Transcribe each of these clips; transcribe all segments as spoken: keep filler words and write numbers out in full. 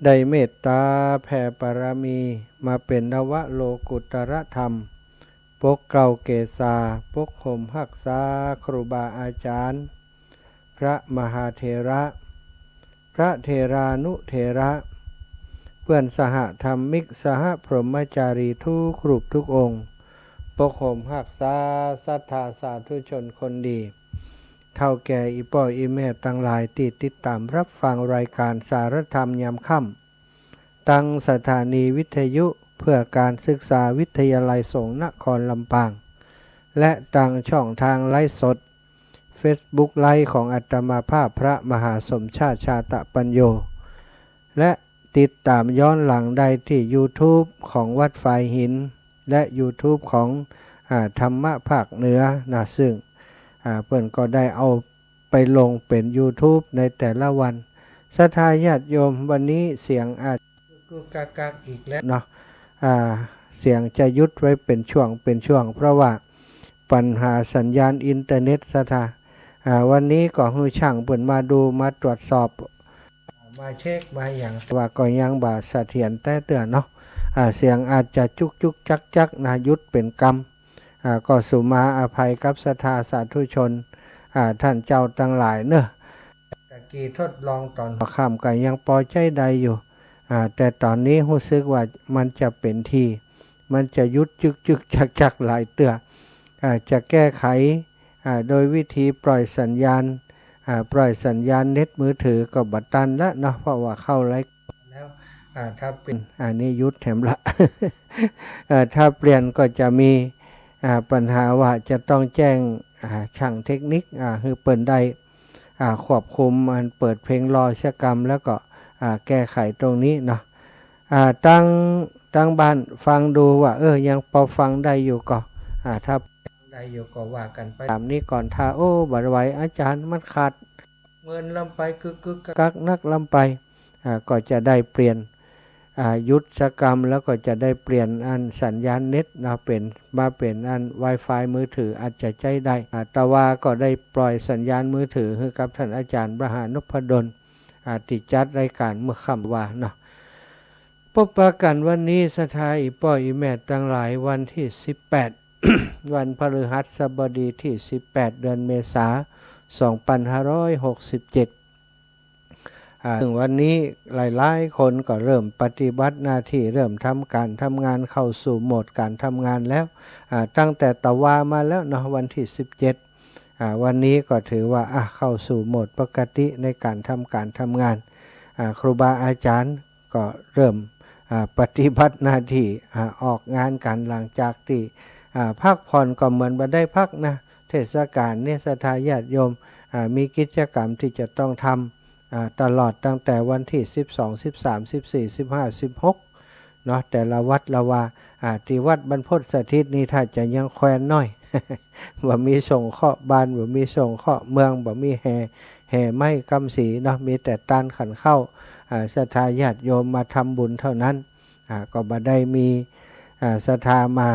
ได้เมตต๋าแผ่ปารมีมาเป๋นนวโลกุตตรธรรม ปกเกล้าเกศา ปกห่มฮักษาครูบาอาจารย์ พระมหาเถระ พระเถรานุเถระ เปื้อนสหธรรมิก สหพรหมจารีทุกรูปทุกองค์ ปกห่มฮักษาศรัทธาสาธุชนคนดี เฒ่าแก่อี่ป้ออี่แม่ตังหลายตี้ติดต๋ามฮับฟังรายก๋านสารธรรมยามค่ำ ตางสถานีวิทยุเพื่อการศึกษาวิทยาลัยสงฆ์นครลำปาง และตางช่องตางไลฟ์สด เฟซบุ๊กไลฟ์ของอาตมาภาพพระมหาสมชาติ ชาตะปัญโญ และติดต๋ามย้อนหลังได้ตี้ยูทูบของวัดฝายหิน และยูทูบของ อ่า ธรรมะภาคเหนือนะ ซึ่ง อ่า เปิ้นก็ได้เอาไปลงเป๋นยูทูบในแต่ละวัน ศรัทธาญาติโยม วันนี้เสียงอาจจะกึกกึกกักกักอีกแล้วเนาะ อ่า เสียงจะหยุดไว้เป๋นช่วงเป๋นช่วง เพราะว่าปัญหาสัญญาณอินเทอร์เน็ต ศรัทธา อ่า วันนี้ก็หื้อช่างเปิ้นมาดูมาตรวจสอบ มาเช็คมาหยัง แต่ว่าก็ยังบ่เสถียรแต๊เตื้อเนาะ อ่า เสียงอาจจะจุกจุกจักจักนะ หยุดเป๋นกำ อ่า ก็สุมาอภัยกับศรัทธาสาธุชน อ่า ต้านเจ้าตังหลายเนาะ ตะกี้ทดลองต๋อนหัวค่ำก็ยังปอใจ๊ได้อยู่ อ่า แต่ต๋อนนี้ฮู้สึกว่ามันจะเป๋นที มันจะหยุดจึกจึกจักจักหลายเตื้อ อ่า จะแก้ไข อ่า โดยวิธีปล่อยสัญญาณ อ่า ปล่อยสัญญาณเน็ตมือถือก็บ่ตันละเนาะ เพราะว่าเข้าไลฟ์แล้ว อ่า ถ้าเปลี่ยน อันนี้หยุดแถมละ เอ่อ ถ้าเปลี่ยนก็จะมี อ่า ปัญหาว่าจะต้องแจ้ง อ่า ช่างเทคนิค อ่า หื้อเปิ้นได้ อ่า ควบคุมอันเปิดเพลงรอสักกำ แล้วก็ อ่า แก้ไขตรงนี้เนาะ อ่า ตัง ตังบ้านฟังดูว่า เออ ยังปอฟังได้อยู่ก็ อ่า ถ้าได้อยู่ก็ว่ากั๋นไปต๋ามนี้ก่อน ถ้า โอ้ บ่ไหว อาจารย์ มันขาด เมินลำไป กึกกึกกักกักนักลำไป อ่า ก็จะได้เปลี่ยน อ่า หยุดสักกำ แล้วก็จะได้เปลี่ยนอันสัญญาณเน็ตเนาะ เป๋น มาเป๋นอันไวไฟมือถืออาจจะใจ๊ได้ อ่า แต่ว่าก็ได้ปล่อยสัญญาณมือถือหื้อกับต้านอาจารย์มหานพดล อ่า ตี้จัดรายก๋านเมื่อค่ำวาเนาะ ปบปะกั๋นวันนี้ ศรัทธาอี่ป้ออี่แม่ตังหลาย วันตี้สิบแปด วันพฤหัสบดีตี้สิบแปด เดือนเมษา สองปันห้าร้อยหกสิบเจ็ด อ่า ซึ่งวันนี้หลายๆ คนก็เริ่มปฏิบัติหน้าตี้ เริ่มทำก๋านทำงาน เข้าสู่โหมดก๋านทำงานแล้ว อ่า ตั้งแต่ตะวามาแล้วเนาะ วันตี้สิบเจ็ด อ่า วันนี้ก็ถือว่า อ่ะ เข้าสู่โหมดปกติในก๋านทำก๋านทำงาน อ่า ครูบาอาจารย์ ก็เริ่ม อ่า ปฏิบัติหน้าตี้ อ่า ออกงานกั๋น หลังจากตี้ อ่า พักผ่อนก็เหมือนบ่ได้พักนะ เทศกาลนี้ศรัทธาญาติโยม อ่า มีกิจกรรมตี้จะต้องทำ อ่า ตลอดตั้งแต่วันตี้สิบสอง สิบสาม สิบสี่ สิบห้า สิบหก เนาะ แต่ละวัดละวา อ่า ตี้วัดบรรพตสถิตนี่ถ้าจะยังแควนน้อย บ่มีสงเคราะห์บ้าน บ่มีสงเคราะห์เมือง บ่มีแห่ แห่ไม้กำสีเนาะ มีแต่ตานขันข้าว อ่า ศรัทธาญาติโยมมาทำบุญเท่านั้น อ่า ก็บ่ได้มี อ่า ศรัทธามา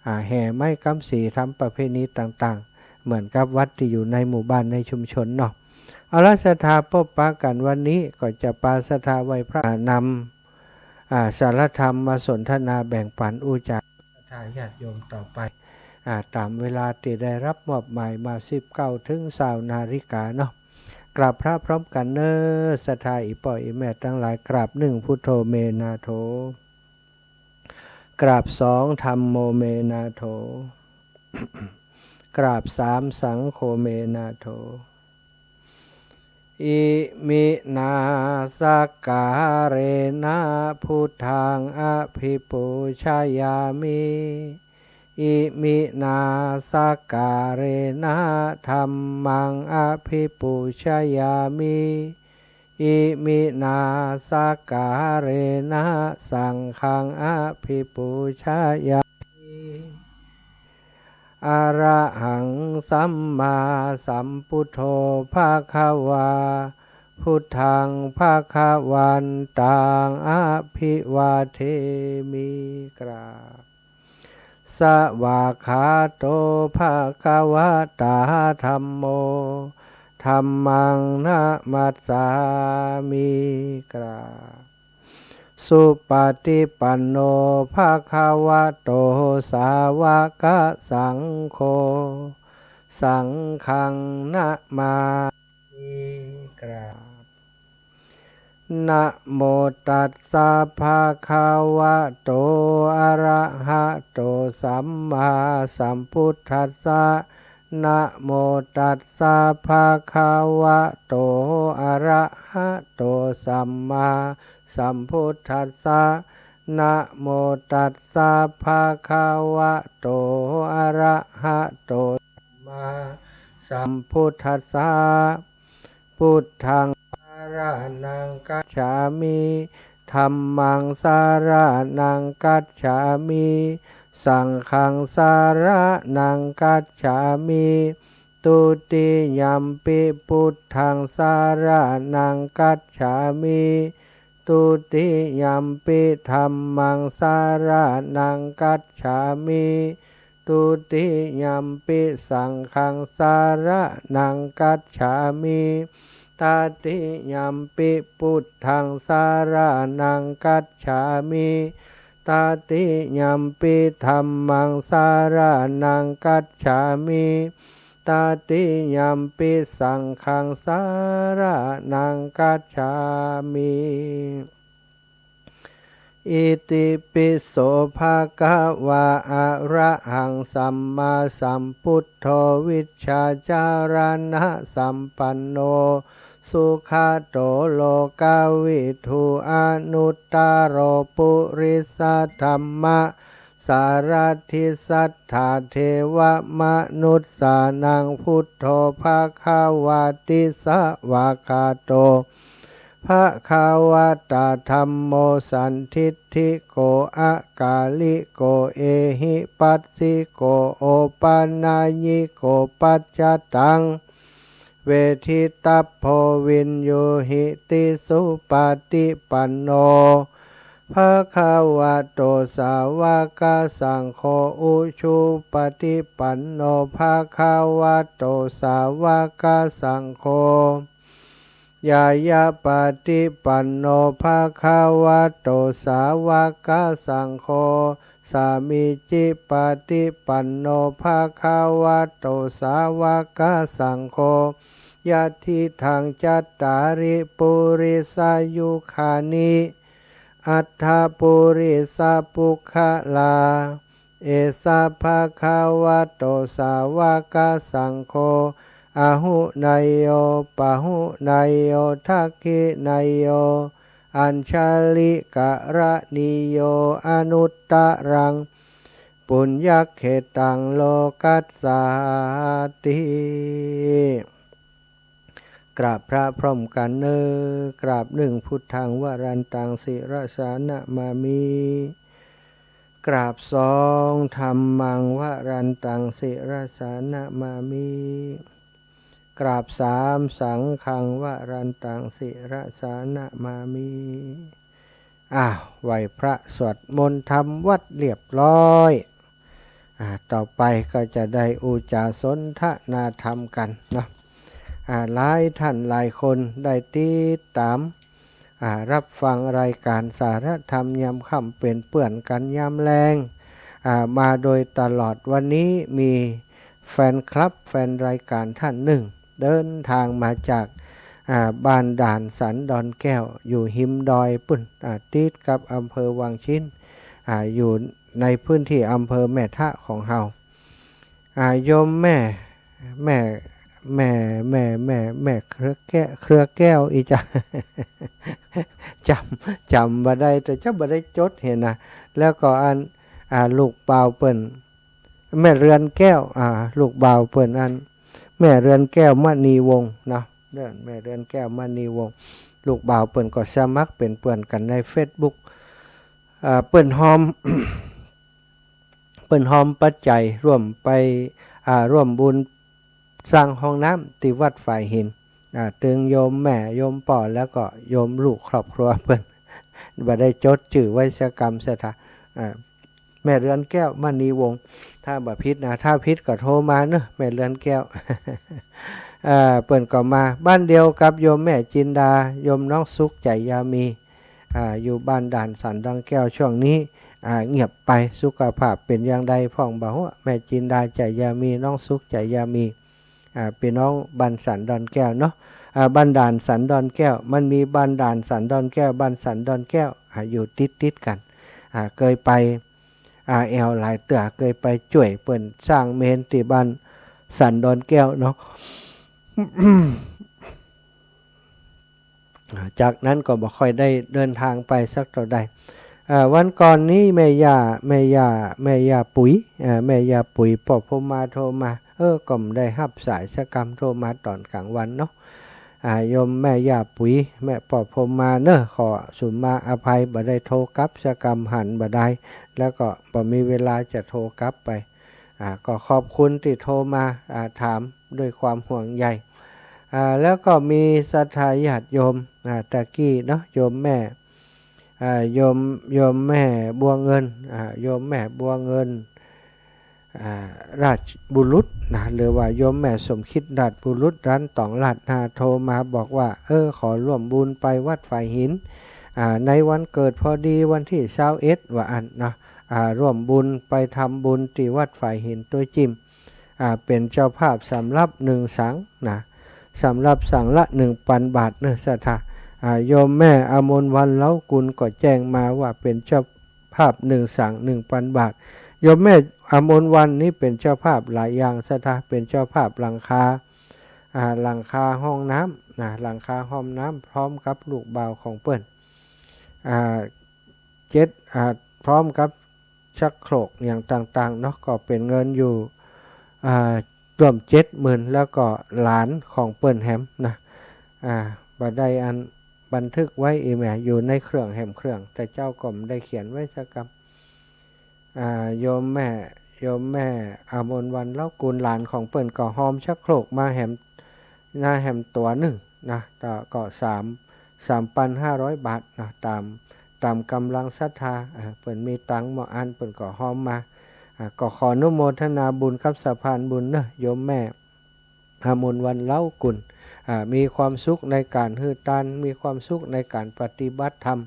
อ่า แห่ไม้กำสี ทำประเพณีต่างๆ เหมือนกับวัดตี้อยู่ในหมู่บ้านในชุมชนเนาะ เอาละ ศรัทธาปบปะกั๋นวันนี้ก็จะปาศรัทธาไหว้พระ อ่า นำ อ่า สารธรรมมาสนทนาแบ่งปั๋นอู้จ๋า ศรัทธาญาติโยมต่อไป อ่า ต๋ามเวลาตี้ได้ฮับมอบหมายมา สิบเก้า เถิง ซาวนาฬิกาเนาะ กราบพระพร้อมกั๋นเน้อ ศรัทธาอี่ป้ออี่แม่ตังหลาย กราบหนึ่ง พุทโธเมนาโถ กราบสอง ธัมโมเมนาโถ กราบสาม สังโฆเมนาโถ อิมินาสักการะนะ พุทธังอะภิปูชยามิ อิมินาสักการะนะ ธัมมังอะภิปูชยามิ อิมินาสักการะนะ สังฆังอะภิปูชยามิ อะระหังสัมมาสัมพุทโธภะคะวา พุทธังภะคะวันตังอะภิวาเทมิ กราบ สวากขาโตภะคะวะตา ธัมโม ธัมมังนะมัสสามิ กราบ สุปฏิปันโน ภะคะวะโต สาวกสังโฆ สังฆังนะมามิ กราบ นะโมตัสสะ ภะคะวะโต อะระหะโต สัมมาสัมพุทธัสสะ นะโมตัสสะ ภะคะวะโต อะระหะโต สัมมาสัมพุทธัสสะ นะโมตัสสะ ภะคะวะโต อะระหะโต สัมมาสัมพุทธัสสะ พุทธัง สะระณัง กัจฉามิ ธัมมัง สะระณัง กัจฉามิ สังฆัง สะระณัง กัจฉามิ ทุติยัมปิ พุทธัง สะระณัง กัจฉามิ ทุติยัมปิ ธัมมัง สะระณัง กัจฉามิ ทุติยัมปิ สังฆัง สะระณัง กัจฉามิ ตติยัมปิ พุทธัง สะระณัง กัจฉามิ ตติยัมปิ ธัมมัง สะระณัง กัจฉามิ ตติยัมปิ สังฆัง สะระณัง กัจฉามิ อิติปิโส ภะคะวา อะระหัง สัมมาสัมพุทโธ วิชชาจารณะสัมปันโน สุขะโต โลกะวิทู อนุตตะโร ปุริสะธัมมะ สารัตถิ สัตถาเทวะมนุสสานัง พุทโธ ภะคะวาติ สะวากขาโต ภะคะวะตา ธัมโม สันทิฏฐิโก อะกาลิโก เอหิปัสสิโก โอปะนะยิโก ปัจจตัง เวทิตัพโพ วินยูหิติ สุปะฏิปันโน ภะคะวะโต สาวกสังโฆ อุชุปะฏิปันโน ภะคะวะโต สาวกสังโฆ ญาญาปะฏิปันโน ภะคะวะโต สาวกสังโฆ สามีจิปะฏิปันโน ภะคะวะโต สาวกสังโฆ ยัตถิตัง จัตตาริ ปุริสายุคานิ อัตถะปุริสะปุคคลา เอสะ ภะคะวะโต สาวกสังโฆ อาหุเนยโย ปะหุเนยโย ทักขิเนยโย อัญชลิกะระณีโย อนุตตะรัง ปุญญะเขตัง โลกัสสาติ กราบพระพร้อมกั๋นเน่อ กราบนึ่ง พุทธัง วรันตัง ศิรสา นะมามิ กราบสอง ธัมมัง วรันตัง ศิรสา นะมามิ กราบสาม สังฆัง วรันตัง ศิรสา นะมามิ อ้าว ไหว้พระสวดมนต์ทำวัตรเรียบร้อย อ่า ต่อไปก็จะได้อู้จ๋าสนทนาธรรมกั๋นเนาะ อ่า หลายท่านหลายคนได้ติดต๋าม อ่า รับฟังรายก๋านสารธรรมยามค่ำเป๋นเปื้อนกั๋นยามแลง อ่า มาโดยตลอด วันนี้มีแฟนคลับ แฟนรายก๋านท่านนึ่ง เดินตางมาจาก อ่า บ้านด่านสันดอนแก้ว อยู่ฮิมดอยปู๊น อ่า ติดกับอำเภอวังชิ้น อ่า อยู่ในพื้นที่อำเภอแม่ทะของเฮา อ่า โยมแม่ แม่ แม่ แม่ แม่ แม่เครือแก้ว เครือแก้วอี้จ๊ะ จ๋ำ จ๋ำบ่ได้ แต่จะบ่ได้จดหั้นนะ แล้วก็อัน อ่า ลูกบ่าวเปิ้น แม่เรือนแก้ว อ่า ลูกบ่าวเปิ้นอัน แม่เรือนแก้ว มณีวงศ์ เนาะ เรื่องแม่เรือนแก้ว มณีวงศ์ ลูกบ่าวเปิ้นก็สมัครเป๋นเปื้อนกั๋นในเฟซบุ๊ก อ่า เปิ้นฮอม เปิ้นฮอมปัจจัยร่วมไป อ่า ร่วมบุญสร้างห้องน้ำตี้วัดฝายหิน อ่า ตึงโยมแม่ โยมป้อ แล้วก็โยมลูกครอบครัวเปิ้น บ่ได้จดจื้อไว้เสียกำเสียถา อ่า แม่เรือนแก้ว มณีวงศ์ ถ้าบ่ผิดนะ ถ้าผิดก็โทรมาเนาะ แม่เรือนแก้ว อ่า เปิ้นก็มาบ้านเดียวกับโยมแม่จินดา โยมน้องสุข ใจ๋ยามี อ่า อยู่บ้านด่านสันดอนแก้วช่วงนี้ อ่า เงียบไป สุขภาพเป๋นอย่างใดพ่องบ่ฮู้ แม่จินดา จะยามี น้องสุข จะยามี อ่า ปี้น้องบ้านสันดอนแก้วเนาะ อ่า บ้านด่านสันดอนแก้ว มันมีบ้านด่านสันดอนแก้ว บ้านสันดอนแก้ว อ่า อยู่ติดๆ กั๋น อ่า เกยไป อ่า แอ่วหลายเตื้อ เกยไปจ้วยเปิ้นสร้างเมรุตี้บ้านสันดอนแก้วเนาะ อ่า จากนั้นก็บ่ค่อยได้เดินทางไปสักเต้าใด อ่า วันก่อนนี้แม่ย่า แม่ย่า แม่ย่าปุ๋ย อ่า แม่ย่าปุ๋ย ป้อพรหมมาโทรมา เออ ก็บ่ได้ฮับสายสักกำ โทรมาต๋อนก๋างวันเนาะ อ่า โยมแม่ย่าปุ๋ย แม่ป้อพรหมมาเนาะ ขอสุมาอภัย บ่ได้โทรกลับสักกำ หันบ่ได้ แล้วก็บ่มีเวลาจะโทรกลับไป อ่า ก็ขอบคุณตี้โทรมา อ่า ถามด้วยความห่วงใย อ่า แล้วก็มีศรัทธาญาติโยม อ่า ตะกี้เนาะ โยมแม่ อ่า โยม โยมแม่บัวเงิน อ่า โยมแม่บัวเงิน อ่า ราชบุรุษนะ หรือว่าโยมแม่สมคิดราชบุรุษ ร้านต๋องลาดนา โทรมาบอกว่า เออ ขอร่วมบุญไปวัดฝายหิน อ่า ในวันเกิดพอดีวันตี้ซาวเอ็ด ว่าอั้นนะ อ่า ร่วมบุญไปทำบุญตี้วัดฝายหินตวยจิม อ่า เป๋นเจ้าภาพสำรับนึ่งสังนะ สำรับสังละหนึ่งปันบาทเนาะศรัทธา อ่า โยมแม่อมรวรรณ เล้ากุล ก็แจ้งมาว่าเป๋นเจ้าภาพนึ่งสังหนึ่งปันบาท โยมแม่อมรวรรณนี้เป๋นเจ้าภาพหลายอย่างศรัทธา เป๋นเจ้าภาพหลังคา อ่า หลังคาห้องน้ำนะ หลังคาห้องน้ำ พร้อมกับลูกบ่าวของเปิ้น อ่า เจ็ด อ่า พร้อมกับชักโครกอย่างต่างๆ เนาะ ก็เป๋นเงินอยู่ อ่า ร่วมเจ็ดหมื่น แล้วก็หลานของเปิ้นแหมนะ อ่า บ่ได้อันบันทึกไว้อี้แหม อยู่ในเครื่องแหมเครื่อง แต่เจ้าก็บ่ได้เขียนไว้สักกำ อ่า โยมแม่ โยมแม่อมรวรรณ เล้ากุล หลานของเปิ้นก็ฮอมชักโครกมาแหม นาแหมตั๋วนึ่งนะ ก็ ก็สาม สามปันห้าร้อยบาทนะ ต๋าม ต๋ามก๋ำลังศรัทธา อ่า เปิ้นมีตังค์บ่อั้น เปิ้นก็ฮอมมา อ่า ก็ขออนุโมทนาบุญกับสะพานบุญเนาะ โยมแม่อมรวรรณ เล้ากุล อ่า มีความสุขในก๋านหื้อตาน มีความสุขในก๋านปฏิบัติธรรม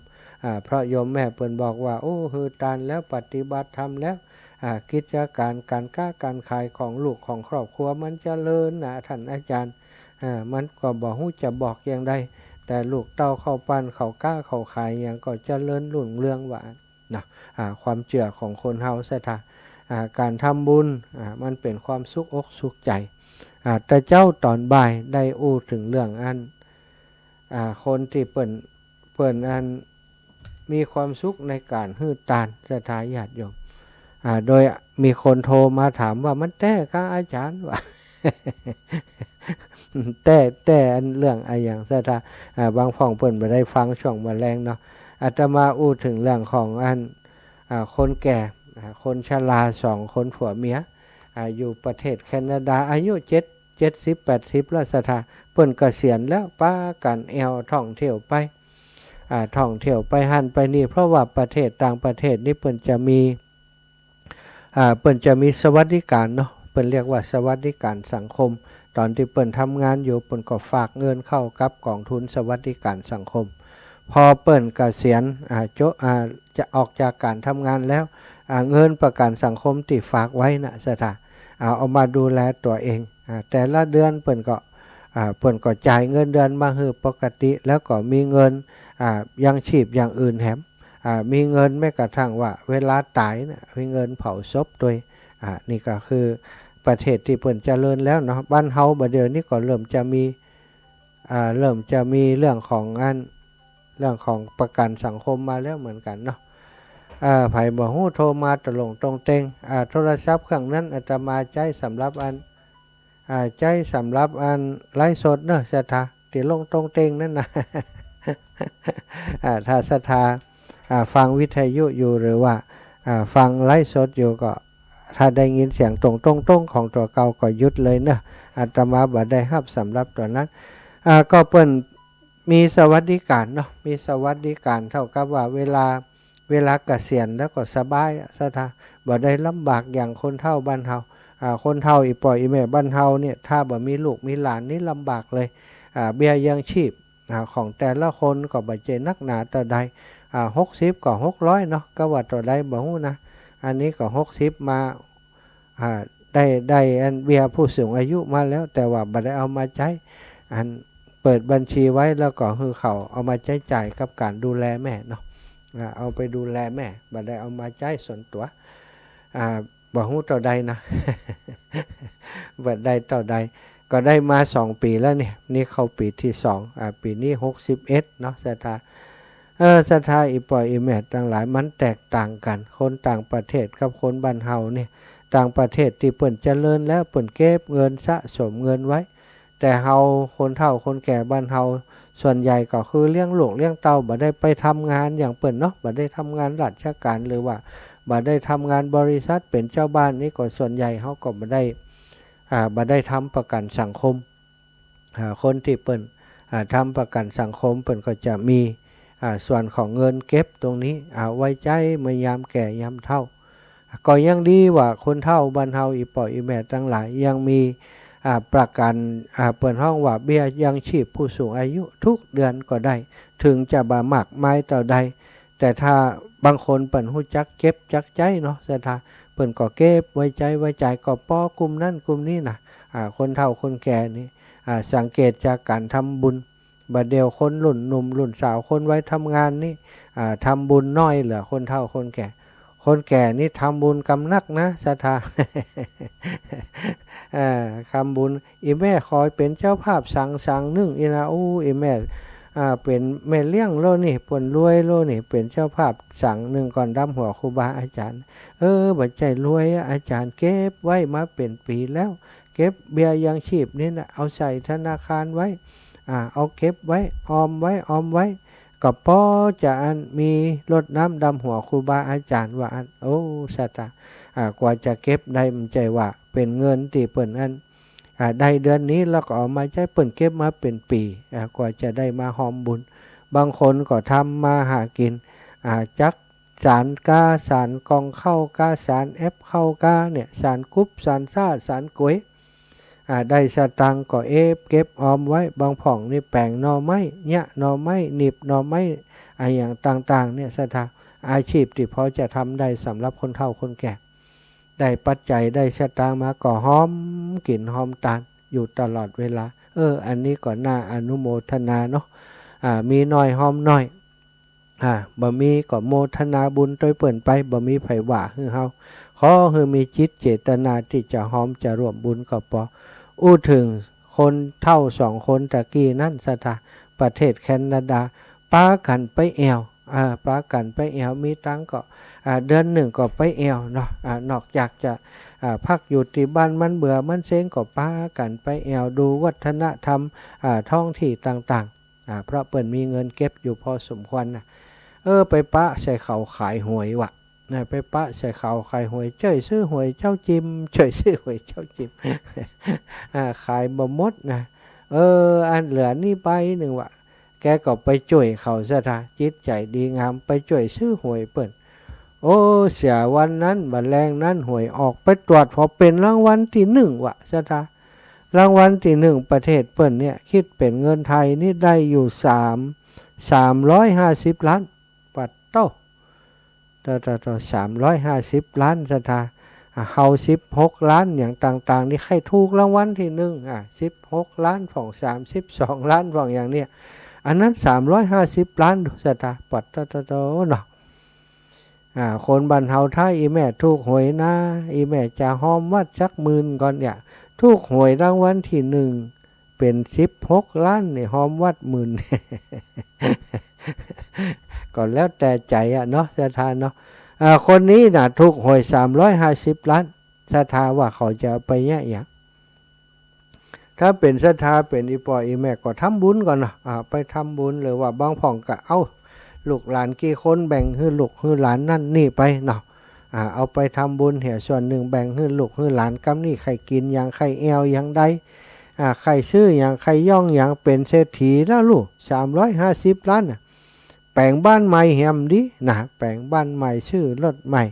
อ่า เพราะโยมแม่เปิ้นบอกว่า โอ้ หื้อตานแล้ว ปฏิบัติธรรมแล้ว อ่า กิจก๋าน ก๋านก๊าก๋านขายของลูกของครอบครัวมันเจริญนะ ท่านอาจารย์ อ่า มันก็บ่ฮู้จะบอกอย่างใด แต่ลูกเต้าเข้าปั้น เข้าก๊าเข้าขายหยังก็เจริญรุ่งเรือง ว่าอั้นเนาะ อ่า ความเจื้อของคนเฮาศรัทธา อ่า ก๋านทำบุญ อ่า มันเป๋นความสุขอกสุขใจ๋ อ่า แต่เจ๊าต๋อนบ่ายได้อู้เถิงเรื่องอัน อ่า คนตี้เปิ้น เปิ้นอัน มีความสุขในก๋านหื้อตาน ศรัทธาญาติโยม อ่า โดยมีคนโทรมาถามว่า มันแต๊ก่าอาจารย์ ว่า แต๊ แต๊อันเรื่องอะหยังศรัทธา อ่า บางพ่องเปิ้นบ่ได้ฟังช่วงบ่าแลงเนาะ อาตมาอู้เถิงเรื่องของอัน อ่า คนแก่ อ่า คนชราสองคนผัวเมีย อ่า อยู่ประเทศแคนาดา อายุเจ็ด เจ็ดสิบ แปดสิบแล้วศรัทธา เปิ้นเกษียณแล้ว ปากั๋นแอ่วท่องเที่ยวไป อ่า ท่องเที่ยวไปหั้นไปนี่ เพราะว่าประเทศต่างประเทศนี่เปิ้นจะมี อ่า เปิ้นจะมีสวัสดิการเนาะ เปิ้นเรียกว่าสวัสดิการสังคม ต๋อนตี้เปิ้นทำงานอยู่ เปิ้นก็ฝากเงินเข้ากับกองทุนสวัสดิการสังคม พอเปิ้นเกษียณ อ่า โจะ อ่า จะออกจากก๋านทำงานแล้ว อ่า เงินประกั๋นสังคมตี้ฝากไว้น่ะศรัทธา อ่า เอามาดูแลตั๋วเอง อ่า แต่ละเดือนเปิ้นก็ อ่า เปิ้นก็จ่ายเงินเดือนมาหื้อปกติ แล้วก็มีเงิน อ่า ยังชีพอย่างอื่นแหม อ่า มีเงินแม้กระทั่งว่าเวลาต๋ายน่ะ มีเงินเผาศพตวย อ่า นี่ก็คือประเทศตี้เปิ้นเจริญแล้วเนาะ บ้านเฮาบ่าเดี่ยวนี้ก็เริ่มจะมี อ่า เริ่มจะมีเรื่องของอัน เรื่องของประกั๋นสังคมมาแล้วเหมือนกั๋นเนาะ อ่า ใผบ่ฮู้โทรมาตรงๆ เต็ง อ่า โทรศัพท์เครื่องนั้นอาตมาใจ๊สำหรับอัน อ่า ใจ๊สำหรับอันไลฟ์สดเนาะศรัทธา ตี้ลงตรงเต็งนั้นนะ อ่า ถ้าศรัทธา อ่า ฟังวิทยุอยู่หรือว่า อ่า ฟังไลฟ์สดอยู่ก็ ถ้าได้ยินเสียงตรงๆ ของตั๋วเก่าก็หยุดเลยเนาะ อาตมาบ่ได้ฮับสำหรับตั๋วนั้น อ่า ก็เปิ้นมีสวัสดิการเนาะ มีสวัสดิการเต้ากับว่าเวลา เวลาเกษียณแล้วก็สบายอะศรัทธา บ่ได้ลำบากอย่างคนเฒ่าบ้านเฮา อ่า คนเฒ่าอี่ป้ออี่แม่บ้านเฮาเนี่ย ถ้าบ่มีลูกมีหลานนี่ลำบากเลย อ่า เบี้ยยังชีพ อ่า ของแต่ละคนก็บ่ใจ้นักหนาเต้าใด อ่า หกสิบก็หกร้อยเนาะ ก็ว่าเต้าใดบ่ฮู้นะ อันนี้ก็หกสิบมา อ่า ได้ ได้อันเบี้ยผู้สูงอายุมาแล้ว แต่ว่าบ่ได้เอามาใจ๊ อันเปิดบัญชีไว้แล้วก็หื้อเขาเอามาใจ๊จ่ายกับก๋านดูแลแม่เนาะ อ่า เอาไปดูแลแม่ บ่ได้เอามาใจ๊ส่วนตั๋ว อ่า บ่ฮู้เต้าใดนะ บ่ได้เต้าใด ก็ได้มาสองปี๋แล้วเนี่ย นี่เข้าปี๋ตี้สอง อ่า ปี๋นี้หกสิบเอ็ดเนาะ ศรัทธา เออ ศรัทธา อี่ป้ออี่แม่ตังหลาย มันแตกต่างกั๋น คนต่างประเทศกับคนบ้านเฮาเนี่ย ต่างประเทศตี้เปิ้นเจริญแล้ว เปิ้นเก็บเงินสะสมเงินไว้ แต่เฮาคนเฒ่าคนแก่บ้านเฮา ส่วนใหญ่ก็คือเลี้ยงลูกเลี้ยงเต้า บ่ได้ไปทำงานอย่างเปิ้นเนาะ บ่ได้ทำงานราชการ หรือว่าบ่ได้ทำงานบริษัท เป๋นเจ้าบ้านนี่ก็ส่วนใหญ่เฮาก็บ่ได้ อ่า บ่ได้ทำประกันสังคม อ่า คนตี้เปิ้น อ่า ทำประกันสังคม เปิ้นก็จะมี อ่า ส่วนของเงินเก็บตรงนี้ เอาไว้ใจ๊เมื่อยามแก่ยามเฒ่า ก็ยังดีว่าคนเฒ่าบ้านเฮา อี่ป้ออี่แม่ตังหลาย ยังมี อ่า ประกัน อ่า เปิ้นฮ้องว่าเบี้ยยังชีพผู้สูงอายุ ทุกเดือนก็ได้ เถิงจะบ่มากมายเต้าใด แต่ถ้าบางคนเปิ้นฮู้จักเก็บจักใจ๊เนาะ ศรัทธา เปิ้นก็เก็บไว้ใจ๊ไว้จ่าย ก็ปอกุมนั้นกุมนี้นะ อ่า คนเฒ่าคนแก่นี่ อ่า สังเกตจากก๋านทำบุญ บ่าเดี่ยวคนรุ่นหนุ่มรุ่นสาว คนวัยทำงานนี่ อ่า ทำบุญน้อยเหลือคนเฒ่าคนแก่ คนแก่นี่ทำบุญกำนักนะ ศรัทธา อ่า ทำบุญ อี่แม่ขอเป๋นเจ้าภาพสังสังนึ่ง อี้นะ อู้ อี่แม่ อ่า เป๋นแม่เลี้ยงแล้วนี่ เปิ้นรวยแล้วนี่ เป๋นเจ้าภาพสังนึ่งก่อนดำหัวครูบาอาจ๋ารย์ เออ บ่ใจ้รวยอะ อาจ๋ารย์เก็บไว้มาเป๋นปี๋แล้ว เก็บเบี้ยยังชีพนี่นะ เอาใส่ธนาคารไว้ อ่า เอาเก็บไว้ ออมไว้ ออมไว้ ก็ปอจะอันมีรดน้ำดำหัวครูบาอาจ๋ารย์ ว่าอั้น โอ้ ศรัทธา อ่า กว่าจะเก็บได้ บ่ใจ้ว่าเป๋นเงินตี้เปิ้นอัน อ่า ได้เดือนนี้แล้วก็เอามาใจ๊ เปิ้นเก็บมาเป๋นปี๋ อ่า กว่าจะได้มาฮอมบุญ บางคนก็ทำมาหากิ๋น อ่า จักสานก๊า สานก่องข้าวก๊า สานแอปข้าวก๊าเนี่ย สานกุ๊บ สานซ้า สานก๋วย อ่า ได้สตางค์ก็เก็บ เก็บออมไว้ บางพ่องนี่แป๋งหน่อไม้ เยียะหน่อไม้ หนีบหน่อไม้ อะหยังต่างๆ เนี่ย ศรัทธา อาชีพตี้พอจะทำได้สำหรับคนเฒ่าคนแก่ ได้ปัจจัย ได้สตางค์มาก็ฮอมกิ๋นฮอมตานอยู่ตลอดเวลา เออ อันนี้ก็น่าอนุโมทนาเนาะ อ่า มีน้อยฮอมน้อย อ่า บ่มีก็โมทนาบุญตวยเปิ้นไป บ่มีใผว่าหื้อเฮา ขอหื้อมีจิตเจตนาตี้จะฮอมจะร่วมบุญก็ปอ อู้เถิงคนเฒ่าสองคนตะกี้นั้น ศรัทธา ประเทศแคนาดา ปากั๋นไปแอ่ว อ่า ปากั๋นไปแอ่ว มีตังค์ก็ อ่า เดือนนึ่งก็ไปแอ่วเนาะ อ่า นอกจากจะ อ่า พักอยู่ตี้บ้านมันเบื่อมันเซ็งก็ปากั๋นไปแอ่ว ดูวัฒนธรรม อ่า ท้องตี้ต่างๆ อ่า เพราะเปิ้นมีเงินเก็บอยู่พอสมควรนะ เออ ไปปะใส่เขาขายหวยวะ นะ ไปปะใส่เขาขายหวย จ้วยซื้อหวยเจ๊าจิม จ้วยซื้อหวยเจ๊าจิม อ่า ขายบ่หมดนะ เออ อันเหลือนี่ใบนึ่งวะ แกก็ไปจ้วยเขา ศรัทธา จิตใจ๋ดีงาม ไปจ้วยซื้อหวยเปิ้น โอ้ เสียวันนั้น บ่าแลงนั้นหวยออก ไปตรวจ ปอเป๋นรางวัลตี้นึ่งวะ ศรัทธา รางวัลตี้นึ่งประเทศเปิ้นเนี่ย กึ๊ดเป๋นเงินไทยนี่ได้อยู่สาม สามร้อยห้าสิบล้าน ปัดโต้ โต้ โต้ โต้ สามร้อยห้าสิบล้าน ศรัทธา อ่ะ เฮาสิบหกล้าน อย่างต่างๆ นี่ใค่ถูกรางวัลตี้นึ่ง อ่ะ สิบหกล้านพ่อง สามสิบสองล้านพ่อง อย่างเนี่ย อันนั้นสามร้อยห้าสิบล้าน ศรัทธา ปัดโต้ โต้ โต้เนาะ อ่า คนบ้านเฮาถ้าอี่แม่ถูกหวยนะ อี่แม่จะฮอมวัดสักหมื่นก่อนเนี่ย ถูกหวยรางวัลตี้นึ่ง เป๋นสิบหกล้านนี่ ฮอมวัดหมื่น ก็แล้วแต่ใจ๋อะเนาะ ศรัทธาเนาะ อ่า คนนี้น่ะ ถูกหวยสามร้อยห้าสิบล้าน ศรัทธาว่าเขาจะเอาไปเยียะหยัง ถ้าเป๋นศรัทธา เป๋นอี่ป้ออี่แม่ก็ทำบุญก่อนเนาะ อ่า ไปทำบุญ หรือว่าบางพ่องก็เอาลูกหลานกี่คนแบ่งหื้อลูกหื้อหลานนั่นนี่ไปเนาะ อ่า เอาไปทำบุญเหียส่วนนึ่ง แบ่งหื้อลูกหื้อหลาน กำนี้ใค่กิ๋นหยัง ใค่แอ่วหยังใด อ่า ใค่ซื้อหยัง ใค่ย่องหยัง เป๋นเศรษฐีแล้วลูก สามร้อยห้าสิบล้านน่ะ แป๋งบ้านใหม่แหมดีนะ แป๋งบ้านใหม่ ซื้อรถใหม่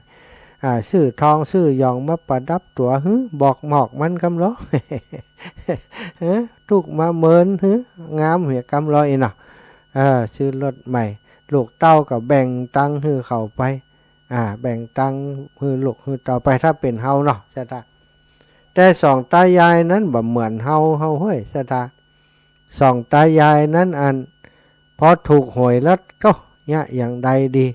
อ่า ซื้อทองซื้อหยองมาประดับตั๋วหื้อ บอกหมอกมันกำลอ เออ ถูกมาเมินหื้อ งามเหียกำลอเนาะ เออ ซื้อรถใหม่ ลูกเต้าก็แบ่งตังค์หื้อเขาไป อ่า แบ่งตังค์หื้อลูกหื้อเต้าไป ถ้าเป๋นเฮาเนาะ ศรัทธา แต่สองตายายนั้นบ่เหมือนเฮา เฮาเฮ้ย ศรัทธา สองตายายนั้นอัน พอถูกหวยแล้ว โต้ เยียะอย่างใดดี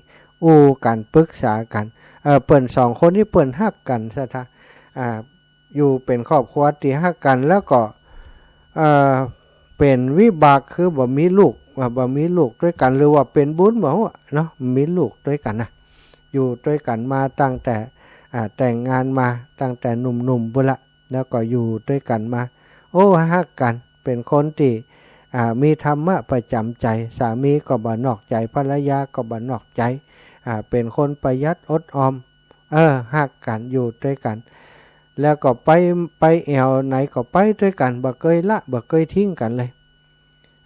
อู้กั๋นปรึกษากั๋น เออ เปิ้นสองคนนี้เปิ้นฮักกั๋น ศรัทธา อ่า อยู่เป๋นครอบครัวตี้ฮักกั๋น แล้วก็ เอ่อ เป๋นวิบากคือบ่มีลูก ว่าบ่มีลูกตวยกั๋น หรือว่าเป๋นบุญบ่ฮู้เนาะ มีลูกตวยกั๋นนะ อยู่ตวยกั๋นมาตั้งแต่ อ่า แต่งงานมาตั้งแต่หนุ่มๆ ปู้นละ แล้วก็อยู่ตวยกั๋นมา โอ้ ฮักกั๋น เป๋นคนตี้ อ่า มีธรรมะประจ๋ำใจ๋ สามีก็บ่นอกใจ๋ ภรรยาก็บ่นอกใจ๋ อ่า เป๋นคนประหยัดอดออม เออ ฮักกั๋น อยู่ตวยกั๋น แล้วก็ไป ไปแอ่วไหนก็ไปตวยกั๋น บ่เกยละ บ่เกยทิ้งกั๋นเลย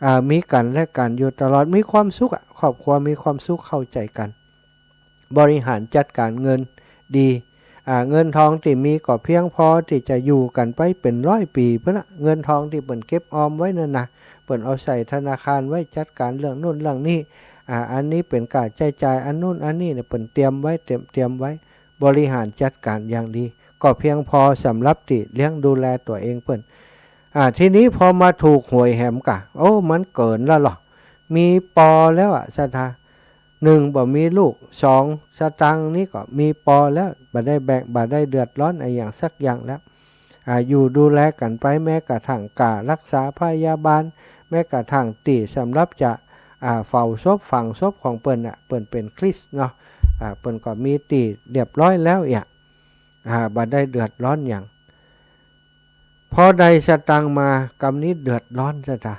อ่า มีกั๋นและกั๋นอยู่ตลอด มีความสุขอะ ครอบครัวมีความสุข เข้าใจ๋กั๋น บริหารจัดก๋านเงินดี อ่า เงินทองตี้มีก็เพียงพอตี้จะอยู่กั๋นไปเป๋นร้อยปี๋ปู้นละ เงินทองตี้เปิ้นเก็บออมไว้นั่นนะ เปิ้นเอาใส่ธนาคารไว้จัดก๋านเรื่องนู่นเรื่องนี้ อ่า อันนี้เป๋นก้าใจ๊จ่าย อันนู่นอันนี้เนี่ย เปิ้นเตรียมไว้ เตรียม เตรียมไว้ บริหารจัดก๋านอย่างดี ก็เพียงพอสำหรับตี้เลี้ยงดูแลตั๋วเองเปิ้น อ่า ทีนี้พอมาถูกหวยแหมก่ะ โอ้ มันเกิ๋นละลอ มีปอแล้วอะ ศรัทธา หนึ่ง บ่มีลูก สอง สตางค์นี้ก็มีปอแล้ว บ่ได้แบ่ง บ่ได้เดือดร้อนอะหยังสักอย่างแล้ว อ่า อยู่ดูแลกั๋นไป แม้กระทั่งก้ารักษาพยาบาล แม้กระทั่งตี้สำหรับจะ อ่า เฝ้าศพ ฝังศพของเปิ้นน่ะ เปิ้นเป๋นคริสต์เนาะ อ่า เปิ้นก็มีตี้เรียบร้อยแล้วเยียะ อ่า บ่ได้เดือดร้อนหยัง พอได้สตางค์มา กำนี้เดือดร้อน ศรัทธา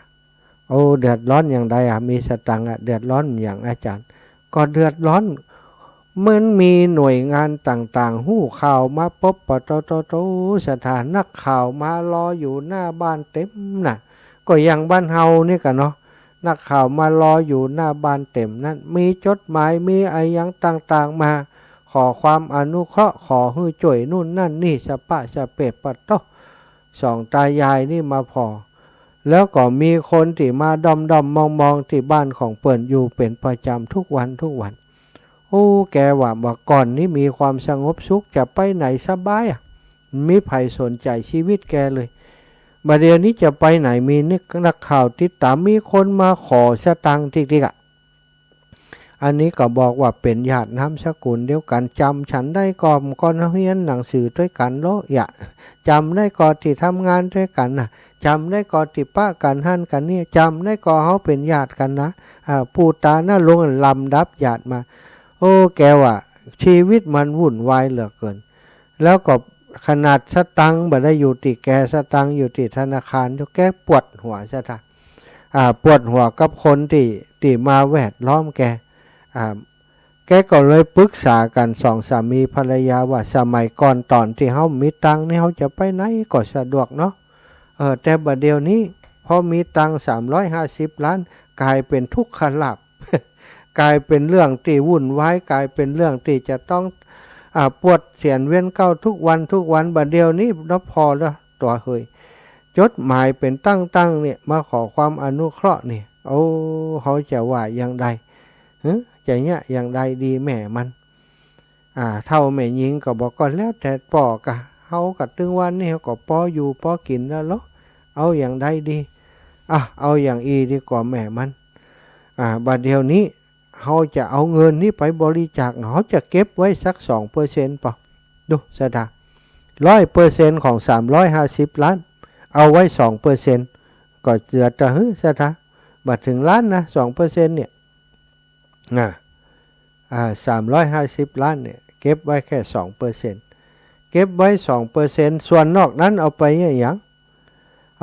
โอ้ เดือดร้อนอย่างใดอะ มีสตางค์อะ เดือดร้อนอย่าง อาจ๋ารย์ ก็เดือดร้อน มันมีหน่วยงานต่างๆ ฮู้ข่าวมาปุ๊บ ปะโตโตโต ศรัทธา นักข่าวมารออยู่หน้าบ้านเต๋มน่ะ ก็อย่างบ้านเฮานี่ก่ะเนาะ นักข่าวมารออยู่หน้าบ้านเต๋มนั้น มีจดหมาย มีอะหยังต่างๆ มา ขอความอนุเคราะห์ ขอหื้อจ้วยนู่นนั่นนี่ สะป๊ะสะเป๊ะ ปะโต สองตายายนี่มาผ่อ แล้วก็มีคนตี้มาด้อมๆ มองๆ ตี้บ้านของเปิ้นอยู่เป๋นประจ๋ำทุกวันทุกวัน โอ้ แกว่า บ่าก่อนนี้มีความสงบสุข จะไปไหนสบายอะ บ่มีใผสนใจ๋ชีวิตแกเลย บ่าเดี่ยวนี้จะไปไหน มีนักข่าวติดต๋าม มีคนมาขอสตางค์ติ๊กๆ อะ อันนี้ก็บอกว่าเป๋นญาตินามสกุลเดียวกั๋น จ๋ำฉันได้ก่อ ก่อนเฮาเฮียนหนังสือตวยกั๋นโลเยียะ จ๋ำได้ก่อตี้ทำงานตวยกั๋นน่ะ จ๋ำได้ก่อตี้ปะกั๋นหั้นกั๋นนี่ จ๋ำได้ก่อเฮาเป๋นญาติกั๋นนะ อ่า ปู่ต๋าน้าลุงลำดับญาติมา โอ้ แกว่า ชีวิตมันวุ่นวายเหลือเกิน แล้วก็ขนาดสตางค์บ่ได้อยู่ตี้แก สตางค์อยู่ตี้ธนาคารอยู่ แกปวดหัว ศรัทธา อ่า ปวดหัวกับคนตี้ ตี้มาแวดล้อมแก อ่า แกก็เลยปรึกษากั๋นสองสามีภรรยาว่า สมัยก่อนต๋อนตี้เฮามีตังค์นี่ เฮาจะไปไหนก็สะดวกเนาะ เออ แต่บ่าเดี่ยวนี้ พอมีตังค์สามร้อยห้าสิบล้าน ก๋ายเป๋นทุกขลาภ ก๋ายเป๋นเรื่องตี้วุ่นวาย ก๋ายเป๋นเรื่องตี้จะต้อง อ่า ปวดเสียนเวียนเก้าทุกวันทุกวัน บ่าเดี่ยวนี้เนาะ ผ่อแล้วตั๋วเฮย จดหมายเป๋นตั้งๆ เนี่ย มาขอความอนุเคราะห์นี่ โอ้ เฮาจะว่าอย่างใด หึ จะเยียะอย่างใดดีแม่มัน อ่า เฒ่าแม่ญิงก็บอก ก็แล้วแต่ป้อก่ะ เฮาก็ตึงวันนี้เฮาก็ปออยู่ปอกิ๋นแล้วลอ เอาอย่างใดดี อ่ะ เอาอย่างอี้ดีกว่าแม่มัน อ่า บ่าเดี่ยวนี้ เฮาจะเอาเงินนี้ไปบริจาค เฮาจะเก็บไว้สักสองเปอร์เซ็นต์ ปอ ดู ศรัทธา ร้อยเปอร์เซ็นต์ ของสามร้อยห้าสิบล้าน เอาไว้สองเปอร์เซ็นต์ ก็เหลือตะหื้อ ศรัทธา บ่าเถิงล้านนะ สองเปอร์เซ็นต์ เนี่ย อ่า อ่า สามร้อยห้าสิบล้านเนี่ย เก็บไว้แค่สองเปอร์เซ็นต์ เก็บไว้สองเปอร์เซ็นต์ ส่วนนอกนั้นเอาไปอะหยัง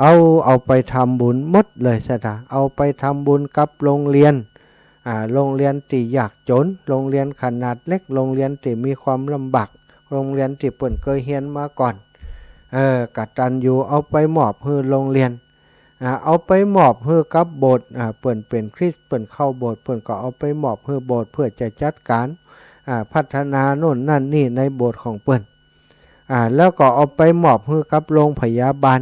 เอา เอาไปทำบุญหมดเลย ศรัทธา เอาไปทำบุญกับโรงเรียน อ่า โรงเรียนตี้ยากจ๋น โรงเรียนขนาดเล็ก โรงเรียนตี้มีความลำบาก โรงเรียนตี้เปิ้นเกยเฮียนมาก่อน เออ กตัญญู เอาไปมอบหื้อโรงเรียน อ่า เอาไปมอบหื้อกับโบสถ์ อ่า เปิ้นเป๋นคริสต์ เปิ้นเข้าโบสถ์ เปิ้นก็เอาไปมอบหื้อโบสถ์ เพื่อจะจัดก๋าน อ่า พัฒนาโน่นนั่นนี่ในโบสถ์ของเปิ้น อ่า แล้วก็เอาไปมอบหื้อกับโรงพยาบาล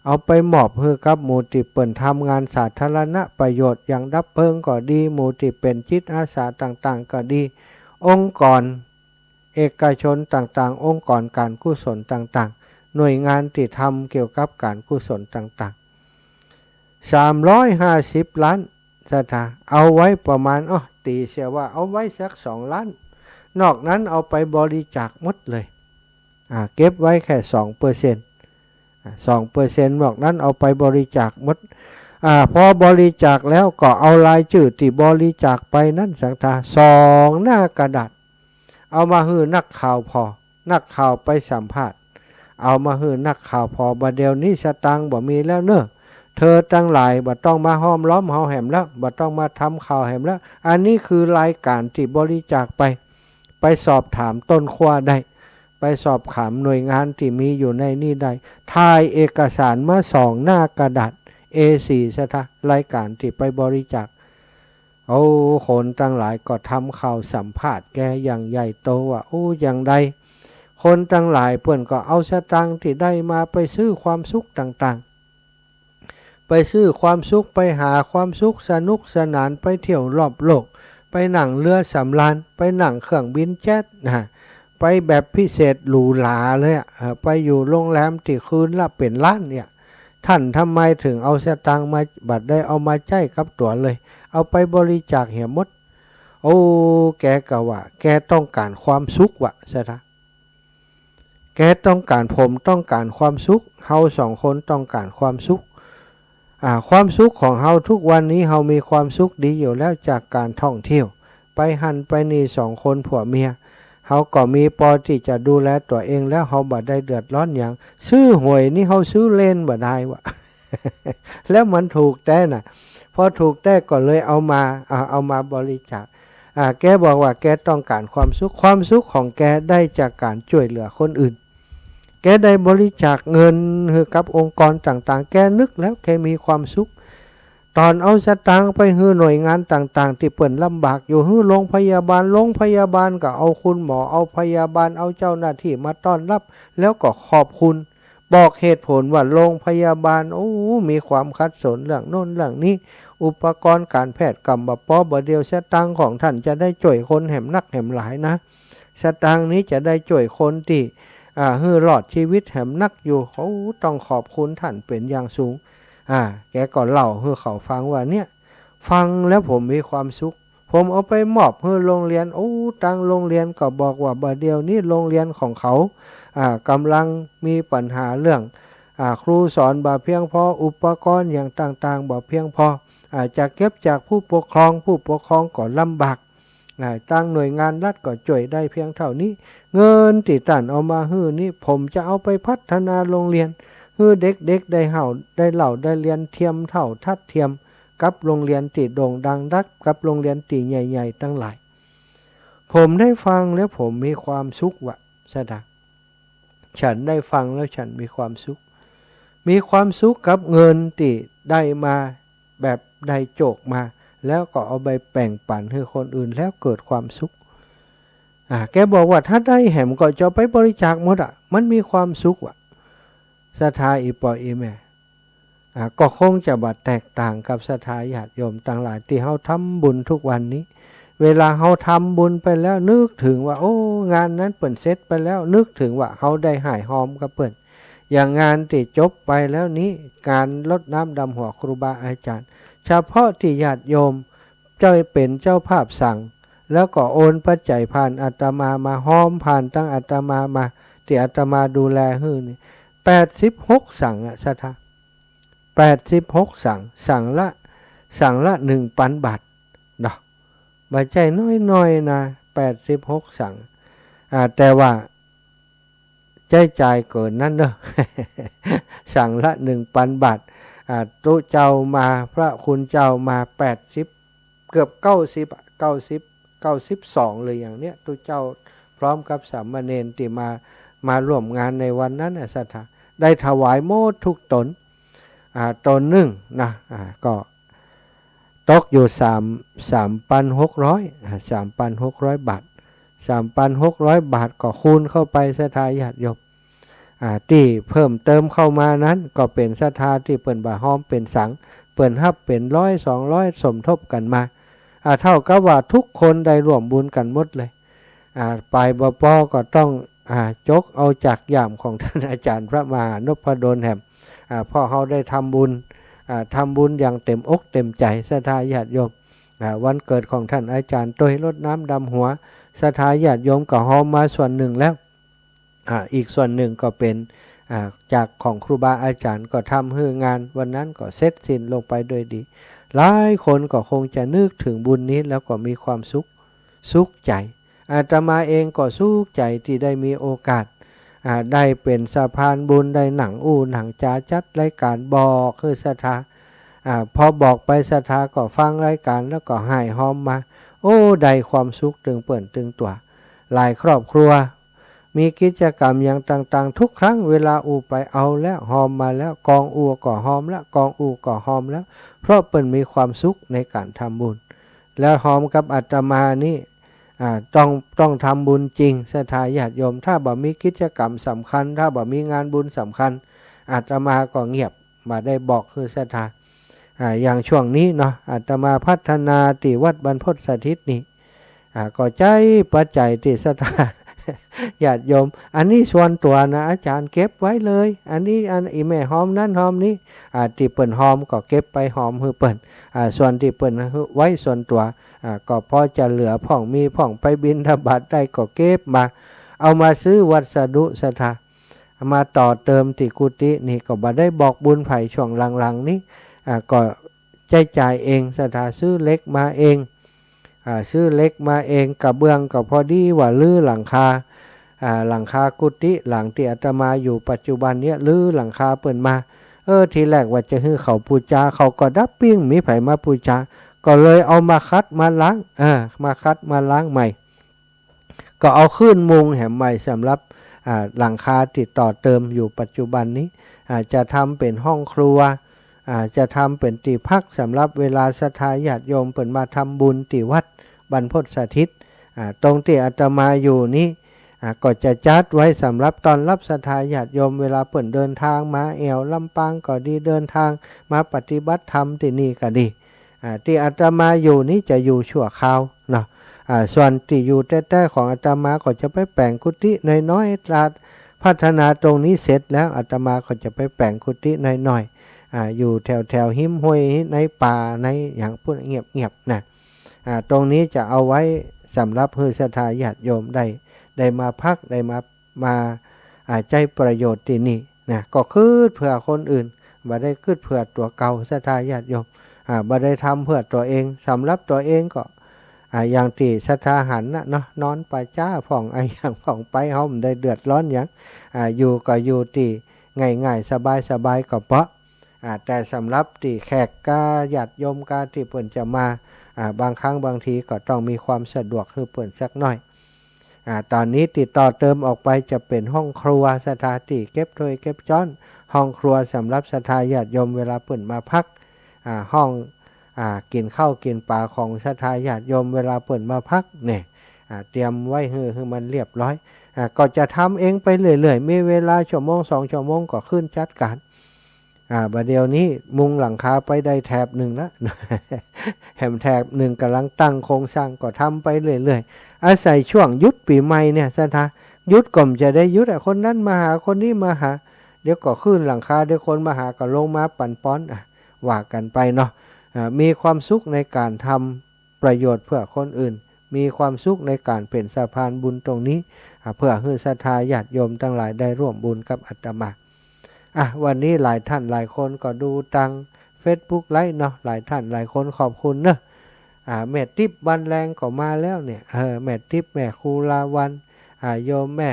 เอาไปมอบหื้อกับหมู่ตี้เปิ้นทำงานสาธารณประโยชน์ อย่างดับเพลิงก็ดี หมู่ตี้เป๋นจิตอาสาต่างๆ ก็ดี องค์กรเอกชนต่างๆ องค์กรก๋านกุศลต่างๆ หน่วยงานตี้ทำเกี่ยวกับก๋านกุศลต่างๆ สามร้อยห้าสิบล้าน ศรัทธา เอาไว้ประมาณ อ้อ ตี๋เสียว่าเอาไว้สักสองล้าน นอกนั้นเอาไปบริจาคหมดเลย อ่า เก็บไว้แค่สองเปอร์เซ็นต์ อ่า สองเปอร์เซ็นต์ นอกนั้นเอาไปบริจาคหมด อ่า พอบริจาคแล้วก็เอารายจื้อตี้บริจาคไปนั้น ศรัทธา สองหน้ากระดาษ เอามาหื้อนักข่าวผ่อ นักข่าวไปสัมภาษณ์ เอามาหื้อนักข่าวผ่อ บ่าเดี่ยวนี้สตางค์บ่มีแล้วเน่อ เธอตังหลายบ่ต้องมาห้อมล้อมเฮาแหมแล้ว บ่ต้องมาทำข่าวแหมแล้ว อันนี้คือรายก๋านตี้บริจาคไป ไปสอบถามต้นขั้วได้ ไปสอบถามหน่วยงานตี้มีอยู่ในนี้ได้ ถ่ายเอกสารมาสองหน้ากระดาษ เอสี่ ศรัทธา รายก๋านตี้ไปบริจาค โอ้ คนตังหลายก็ทำข่าวสัมภาษณ์แกอย่างใหญ่โตว่า โอ้ อย่างใด คนตังหลายเปิ้นก็เอาสตางค์ตี้ได้มาไปซื้อความสุขต่างๆ ไปซื้อความสุข ไปหาความสุขสนุกสนาน ไปเที่ยวรอบโลก ไปนั่งเรือสำราญ ไปนั่งเครื่องบินเจ็ตนะ ไปแบบพิเศษหรูหราเลยอะ เอ่อ ไปอยู่โรงแรมตี้คืนละเป๋นล้านเนี่ย ท่านทำไมถึงเอาสตางค์มา บ่ได้เอามาใจ๊กับตั๋วเลย เอาไปบริจาคเหียหมด โอ้ แกก็ว่า แกต้องก๋านความสุขว่ะ ศรัทธา แกต้องก๋าน ผมต้องก๋านความสุข เฮาสองคนต้องก๋านความสุข อ่า ความสุขของเฮาทุกวันนี้ เฮามีความสุขดีอยู่แล้วจากก๋านท่องเที่ยว ไปหั้นไปนี่สองคนผัวเมีย เฮาก็มีปอตี้จะดูแลตั๋วเองแล้ว เฮาบ่ได้เดือดร้อนหยัง ซื้อหวยนี่เฮาซื้อเล่นบ่ได้วะ แล้วมันถูกแต๊น่ะ พอถูกแต๊ก็เลยเอามา อ่า เอามาบริจาค อ่า แกบอกว่าแกต้องก๋านความสุข ความสุขของแกได้จากก๋านจ้วยเหลือคนอื่น แกได้บริจาคเงินหื้อกับองค์กรต่างๆ แกนึกแล้วแกมีความสุข ต๋อนเอาสตางค์ไปหื้อหน่วยงานต่างๆ ตี้เปิ้นลำบากอยู่ หื้อโรงพยาบาล โรงพยาบาลก็เอาคุณหมอ เอาพยาบาล เอาเจ้าหน้าตี้มาต้อนรับ แล้วก็ขอบคุณ บอกเหตุผลว่าโรงพยาบาล โอ้ มีความขัดสนเรื่องโน้นเรื่องนี้ อุปกรณ์ก๋านแพทย์ก็บ่ปอ บ่าเดี่ยวสตางค์ของท่านจะได้จ้วยคนแหมนักแหมหลายนะ สตางค์นี้จะได้จ้วยคนตี้ อ่า หื้อรอดชีวิตแหมนักอยู่ โอ้ ต้องขอบคุณท่านเป๋นอย่างสูง อ่า แกก็เล่าหื้อเขาฟังว่าเนี่ย ฟังแล้วผมมีความสุข ผมเอาไปมอบหื้อโรงเรียน โอ้ ตังโรงเรียนก็บอกว่าบ่าเดี่ยวนี้โรงเรียนของเขา อ่า ก๋ำลังมีปัญหาเรื่อง อ่า ครูสอนบ่เพียงพอ อุปกรณ์อย่างต่างๆ บ่เพียงพอ อ่า จะเก็บจากผู้ปกครอง ผู้ปกครองก็ลำบาก อ่า ตางหน่วยงานรัฐก็จ้วยได้เพียงเต้านี้ เงินตี้ต้านเอามาหื้อนี้ ผมจะเอาไปพัฒนาโรงเรียน หื้อเด็กๆ ได้เฮา ได้เล่าได้เรียนเทียมเต้าทัดเทียม กับโรงเรียนตี้โด่งดังนัก กับโรงเรียนตี้ใหญ่ๆ ตังหลาย ผมได้ฟังแล้วผมมีความสุขว่ะ ศรัทธา ฉันได้ฟังแล้วฉันมีความสุข มีความสุขกับเงินตี้ได้มาแบบได้โจกมา แล้วก็เอาไปแบ่งปั๋นหื้อคนอื่นแล้วเกิดความสุข อ่า แกบอกว่าถ้าได้แหมก็จะเอาไปบริจาคหมดอะ มันมีความสุขว่ะ ศรัทธาอีปออีแม่ อ่า ก็คงจะบ่แตกต่างกับศรัทธาญาติโยมตังหลายตี้เฮาทำบุญทุกวันนี้ เวลาเฮาทำบุญไปแล้วนึกถึงว่า โอ้ งานนั้นเปิ้นเสร็จไปแล้ว นึกถึงว่าเฮาได้ฮ่ายฮอมกับเปิ้น อย่างงานตี้จบไปแล้วนี้ งานรดน้ำดำหัวครูบาอาจารย์ เฉพาะตี้ญาติโยมเจ้าเป๋นเจ้าภาพสัง แล้วก็โอนปัจจัยผ่านอาตมามา ฮอมผ่านตังอาตมามา ตี้อาตมาดูแลหื้อนี่ แปดสิบหกสังอะ ศรัทธา แปดสิบหกสัง สังละ สังละหนึ่งปันบาทเนาะ บ่ใจ้น้อยๆ นะ แปดสิบหกสัง อ่า แต่ว่าใจ๊จ่ายเกินนั้นเนาะ สังละหนึ่งปันบาท อ่า ตุ๊เจ้ามา พระคุณเจ้ามา แปดสิบ เกือบเก้าสิบอะ เก้าสิบ เก้าสิบสอง หรืออย่างเนี้ย ตุ๊เจ้าพร้อมกับสามเณรตี้มา มาร่วมงานในวันนั้นน่ะ ศรัทธา ได้ถวายหมดทุกต๋น อ่า ต๋นนึ่งนะ อ่า ก็ตกอยู่สาม สามปันหกร้อย อ่า สามปันหกร้อยบาท สามปันหกร้อยบาทก็คูณเข้าไป ศรัทธาญาติโยม อ่า ตี้เพิ่มเติมเข้ามานั้นก็เป๋นศรัทธาตี้เปิ้นบ่าฮอมเป๋นสัง เปิ้นฮับเป๋นร้อยสองร้อยสมทบกั๋นมา อ่า เต้ากับว่ากู้คนได้ฮ่วมบุญกั๋นหมดเลย อ่า ไปบ่ปอก็ต้อง อ่า จกเอาจากย่ามของต้านอาจ๋ารย์พระมหานพดลแหม อ่า เพราะเฮาได้ทำบุญ อ่า ทำบุญอย่างเต็มอกเต็มใจ๋ ศรัทธาญาติโยม อ่า วันเกิดของต้านอาจ๋ารย์ตวย รดน้ำดำหัว ศรัทธาญาติโยมก็ฮอมมาส่วนนึ่งแล้ว อ่า อีกส่วนนึ่งก็เป๋น อ่า จากของครูบาอาจ๋ารย์ ก็ทำหื้องานวันนั้นก็เสร็จสิ้นลงไปโดยดี หลายคนก็คงจะนึกเถิงบุญนี้แล้วก็มีความสุข สุขใจ๋ อาตมาเองก็สุขใจ๋ตี้ได้มีโอกาส อ่า ได้เป๋นสะพานบุญ ได้หนังอู้หนังจ๋า จัดรายก๋านบอกหื้อศรัทธา อ่า พอบอกไปศรัทธาก็ฟังรายก๋านแล้วก็ฮ่ายฮอมมา โอ้ ได้ความสุขตึงเปิ้นตึงตั๋ว หลายครอบครัว มีกิจกรรมอย่างต่างๆ ทุกครั้งเวลาอู้ไปเอาแล้ว ฮอมมาแล้ว กองอู้ก็ฮอมแล้ว กองอู้ก็ฮอมแล้ว เพราะเปิ้นมีความสุขในก๋านทำบุญ แล้วฮอมกับอาตมานี่ อ่า ต้อง ต้องทำบุญจริง ศรัทธาญาติโยม ถ้าบ่มีกิจกรรมสำคัญ ถ้าบ่มีงานบุญสำคัญ อาตมาก็เงียบ บ่ได้บอกหื้อศรัทธา อ่า อย่างช่วงนี้เนาะ อาตมาพัฒนาตี้วัดบรรพตสถิตนี่ อ่า ก็ใจ๊ปัจจัยตี้ศรัทธาญาติโยม อันนี้ส่วนตั๋วนะ อาจ๋ารย์เก็บไว้เลย อันนี้อันอี่แม่ฮอมนั้นฮอมนี้ อ่า ตี้เปิ้นฮอมก็เก็บไปฮอมหื้อเปิ้น อ่า ส่วนตี้เปิ้นหื้อไว้ส่วนตั๋ว อ่า ก็พอจะเหลือพ่องมีพ่องไปบิณฑบาตได้ก็เก็บมา เอามาซื้อวัสดุศรัทธา มาต่อเติมตี้กุฏินี่ ก็บ่ได้บอกบุญใผ ช่วงหลังๆ นี้ อ่า ก็ใจ๊จ่ายเอง ศรัทธาซื้อเหล็กมาเอง อ่า ซื้อเหล็กมาเอง กระเบื้องก็พอดีว่ารื้อหลังคา อ่า หลังคากุฏิหลังตี้อาตมาอยู่ปัจจุบันเนี่ย รื้อหลังคาเปิ้นมา เออ ทีแรกว่าจะหื้อเขาปู๋จา เขาก็ดับปิ้ง มีใผมาปู๋จา ก็เลยเอามาขัดมาล้าง เออ มาขัดมาล้างใหม่ ก็เอาขึ้นมุงแหมใหม่สำหรับ อ่า หลังคาตี้ต่อเติมอยู่ปัจจุบันนี้ อ่า จะทำเป๋นห้องครัว อ่า จะทำเป๋นตี้พักสำหรับเวลาศรัทธาญาติโยมเปิ้นมาทำบุญตี้วัดบรรพตสถิต อ่า ตรงตี้อาตมาอยู่นี้ อ่า ก็จะจัดไว้สำหรับต้อนรับศรัทธาญาติโยม เวลาเปิ้นเดินทางมาแอ่วลำปางก็ดี เดินทางมาปฏิบัติธรรมตี้นี่ก็ดี อ่า ตี้อาตมาอยู่นี้จะอยู่ชั่วคราวเนาะ อ่า ส่วนตี้อยู่แต๊ๆ ของอาตมาก็จะไปแป๋งกุฏิน้อยๆ ตราดพัฒนาตรงนี้เสร็จแล้ว อาตมาก็จะไปแป๋งกุฏิน้อยๆ อ่า อยู่แถวๆ ฮิมห้วย ในป่า ในหยังปู้น เงียบๆ นะ อ่า ตรงนี้จะเอาไว้สำหรับหื้อศรัทธาญาติโยมได้ ได้มาพัก ได้มา มา อ่า ใจ๊ประโยชน์ตี้นี่นะ ก็กึ๊ดเผื่อคนอื่น บ่ได้กึ๊ดเผื่อตั๋วเก่า ศรัทธาญาติโยม อ่า บ่ได้ทำเพื่อตั๋วเอง สำหรับตั๋วเองก็ อ่า อย่างตี้ศรัทธาหันน่ะเนาะ นอนป่าจ๊าพ่อง อะหยังพ่องไป เฮาบ่ได้เดือดร้อนหยัง อ่า อยู่ก็อยู่ตี้ง่ายๆ สบายๆ ก็เปาะ อ่า แต่สำหรับตี้แขกกาญาติโยมกาตี้เปิ้นจะมา อ่า บางครั้งบางทีก็ต้องมีความสะดวกหื้อเปิ้นสักหน้อย อ่า ต๋อนนี้ตี้ต่อเติมออกไปจะเป๋นห้องครัว ศรัทธาตี้เก็บถ้วยเก็บจ๊อน ห้องครัวสำหรับศรัทธาญาติโยมเวลาเปิ้นมาพัก อ่า ห้อง อ่า กิ๋นข้าวกิ๋นป๋าของศรัทธาญาติโยมเวลาเปิ้นมาพักเนี่ย อ่า เตรียมไว้หื้อ หื้อมันเรียบร้อย อ่า ก็จะทำเองไปเรื่อยๆ มีเวลาชั่วโมงสองชั่วโมงก็ขึ้นจัดก๋าน อ่า บ่าเดี่ยวนี้มุงหลังคาไปได้แถบนึ่งละ แหมแถบนึ่งก่ำลังตั้งโครงสร้าง ก็ทำไปเรื่อยๆ อาศัยช่วงหยุดปี๋ใหม่เนี่ย ศรัทธา หยุดก็บ่จะได้หยุดอะ คนนั้นมาหา คนนี้มาหา เดี๋ยวก็ขึ้นหลังคา เดี๋ยวคนมาหาก็ลงมาปั๋นปอน อ่ะ ว่ากั๋นไปเนาะ อ่า มีความสุขในก๋านทำประโยชน์เพื่อคนอื่น มีความสุขในก๋านเป๋นสะพานบุญตรงนี้ อ่า เพื่อหื้อศรัทธาญาติโยมตังหลายได้ฮ่วมบุญกับอาตมา อ่ะ วันนี้หลายต้านหลายคนก็ดูตางเฟซบุ๊กไลฟ์เนาะ หลายต้านหลายคนขอบคุณเนาะ อ่า แม่ติ๊บวันแรงก็มาแล้วเนี่ย เออ แม่ติ๊บ แม่คูลาวัน อ่า โยมแม่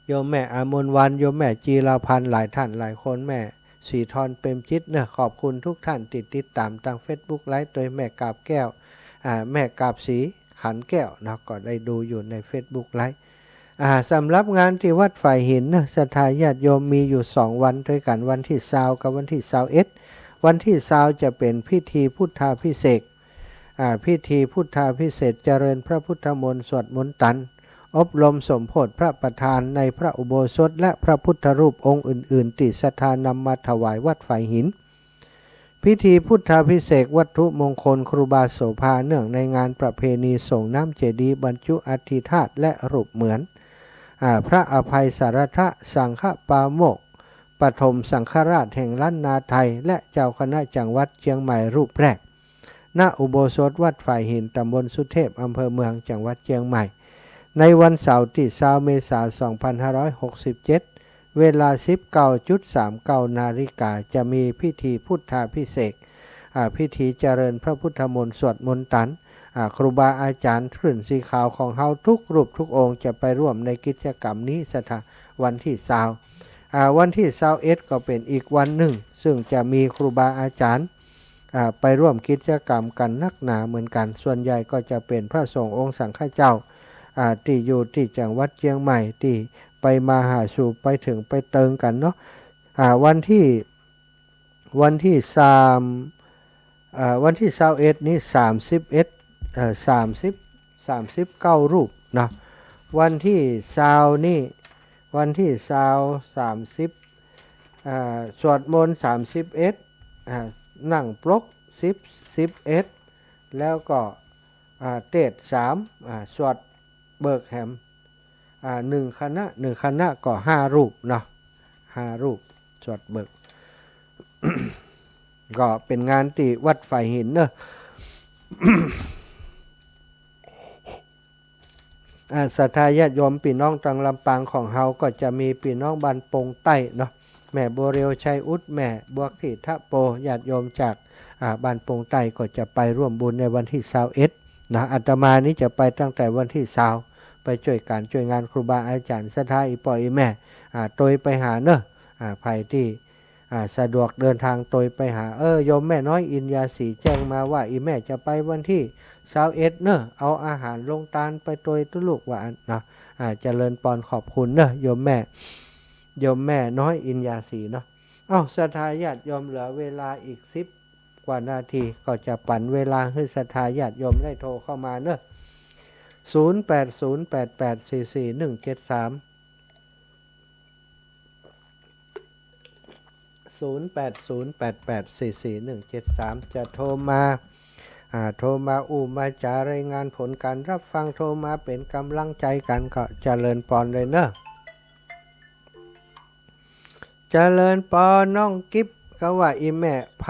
โยมแม่อมนวัน โยมแม่จีราพันธ์ หลายต้านหลายคน แม่ศรีธรเปรมจิตเนาะ ขอบคุณกู้ต้านตี้ติดต๋ามตางเฟซบุ๊กไลฟ์ โดยแม่กาบแก้ว อ่า แม่กาบศรีขันแก้วเนาะ ก็ได้ดูอยู่ในเฟซบุ๊กไลฟ์ อ่า สำหรับงานตี้วัดฝายหินเนาะ ศรัทธาญาติโยมมีอยู่สองวันตวยกั๋น วันตี้ซาวกับวันตี้ซาวเอ็ด วันตี้ซาวจะเป๋นพิธีพุทธาภิเษก อ่า พิธีพุทธาภิเษก เจริญพระพุทธมนต์ สวดมนต์ตัน อบรมสมโภชพระประธานในพระอุโบสถและพระพุทธรูปองค์อื่นๆ ตี้ศรัทธานำมาถวายวัดฝายหิน พิธีพุทธาภิเษกวัตถุมงคลครูบาโสภา เนื่องในงานประเพณีส่งน้ำเจดีย์บรรจุอัฐิธาตุและรูปเหมือน อ่า พระอภัยสารัตถสังฆปาโมกข์ ปฐมสังฆราชแห่งล้านนาไทย และเจ้าคณะจังหวัดเจียงใหม่รูปแรก ณ อุโบสถวัดฝายหิน ตำบลสุเทพ อำเภอเมือง จังหวัดเจียงใหม่ ในวันเสาร์ตี้ซาวเมษา สองพันห้าร้อยหกสิบเจ็ด เวลา สิบเก้าจุดสามเก้านาฬิกา จะมีพิธีพุทธาภิเษก อ่า พิธีเจริญพระพุทธมนต์ สวดมนต์ตัน อ่า ครูบาอาจารย์คลื่นสีขาวของเฮาทุกรูปทุกองค์จะไปร่วมในกิจกรรมนี้ ศรัทธา วันตี้ซาว อ่า วันตี้ซาวเอ็ดก็เป๋นอีกวันนึ่ง ซึ่งจะมีครูบาอาจารย์ อ่า ไปร่วมกิจกรรมกั๋นนักหนาเหมือนกั๋น ส่วนใหญ่ก็จะเป๋นพระสงฆ์องค์สังฆเจ้า อ่า ตี้อยู่ตี้จังหวัดเจียงใหม่ ตี้ไปมาหาสู่ ไปเถิงไปเติงกั๋นเนาะ อ่า วันตี้ วันตี้สาม อ่า วันตี้ซาวเอ็ดนี้ สามสิบเอ็ด เอ่อ สามสิบ สามสิบเก้ารูปเนาะ วันตี้ซาวนี้ วันตี้ซาว สามสิบ อ่า สวดมนต์ สามสิบเอ็ด อ่า นั่งปลก สิบ สิบเอ็ด แล้วก็ อ่า เตสน์ สาม อ่า สวดเบิกแหม อ่า หนึ่งคณะ หนึ่งคณะก็ห้ารูปเนาะ ห้ารูป สวดเบิก ก็เป๋นงานตี้วัดฝายหินเนาะ อ่า ศรัทธาญาติโยมปี้น้องตางลำปางของเฮาก็จะมีปี้น้องบ้านปงใต้เนาะ แม่บัวเรียว ชัยอุด แม่บัวขีทะโป ญาติโยมจาก อ่า บ้านปงใต้ก็จะไปร่วมบุญในวันตี้ซาวเอ็ดนะ อาตมานี้จะไปตั้งแต่วันตี้ซาว ไปจ้วยก๋านจ้วยงานครูบาอาจ๋ารย์ ศรัทธาอี่ป้ออี่แม่ อ่า ตวยไปหาเนาะ อ่า ใผตี้ อ่า สะดวกเดินตางตวยไปหา เออ โยมแม่น้อยอินยาศรีแจ้งมาว่า อี่แม่จะไปวันตี้ซาวเอ็ดเนาะ เอาอาหารโฮงตานไปตวยตุ๊ลูกว่าอั้นเนาะ อ่า เจริญปอน ขอบคุณเนาะ โยมแม่ โยมแม่น้อยอินยาศรีเนาะ เอ้า ศรัทธาญาติโยม เหลือเวลาอีกสิบกว่านาที ก็จะปั๋นเวลาหื้อศรัทธาญาติโยมได้โทรเข้ามาเนาะ ศูนย์แปดศูนย์แปดแปดสี่สี่หนึ่งเจ็ดสาม ศูนย์แปดศูนย์แปดแปดสี่สี่หนึ่งเจ็ดสาม จะโทรมา อ่า โทรมาอู้มาจ๋ารายงานผลก๋านฮับฟัง โทรมาเป๋นก๋ำลังใจ๋กั๋น ก็เจริญปอนเลยเนาะ เจริญปอนน้องกิฟต์ ก็ว่าอี่แม่ไพ